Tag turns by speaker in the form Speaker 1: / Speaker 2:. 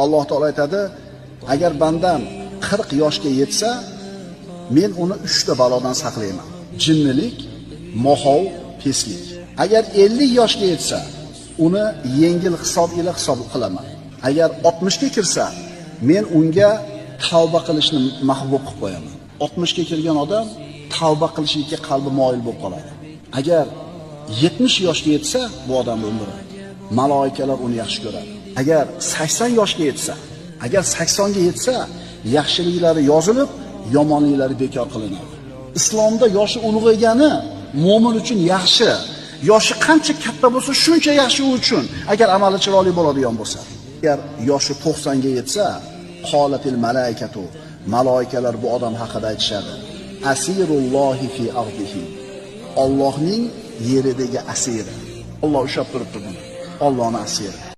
Speaker 1: Alloh taolo aytadi, agar bandam 40 yoshga yetsa, men uni 3 ta balodan saqlayman. Jinnilik, moxov, peslik. Agar 50 yoshga yetsa, uni yengil hisob ila hisob qilaman. Agar 60 ga kirsa, men unga tavba qilishni mahbub qilib qo'yaman. 60 ga kirgan odam tavba qilishga qalbi moyil bo'lib qoladi. Agar 70 yoshga yetsa, bu odam umri maloikalar uni yaxshi ko'radi. Agar 80 yoshga yetsa, agar 80 ga yetsa, yaxshiliklari yozilib, yomonliklari bekor qilinadi. Islomda yoshi ulg'aygani mo'min uchun yaxshi. Yoshi qancha katta bo'lsa, shuncha yaxshi u uchun, agar amali chiroyli bo'ladigan bo'lsa. Agar yoshi 90 ga yetsa, qolatil malaikatu, maloikalar bu odam haqida aytishadi. Asirullohi fi ardihi. Allohning yeridagi asiri. Alloh ushlab turibdi buni. Allohning asiri.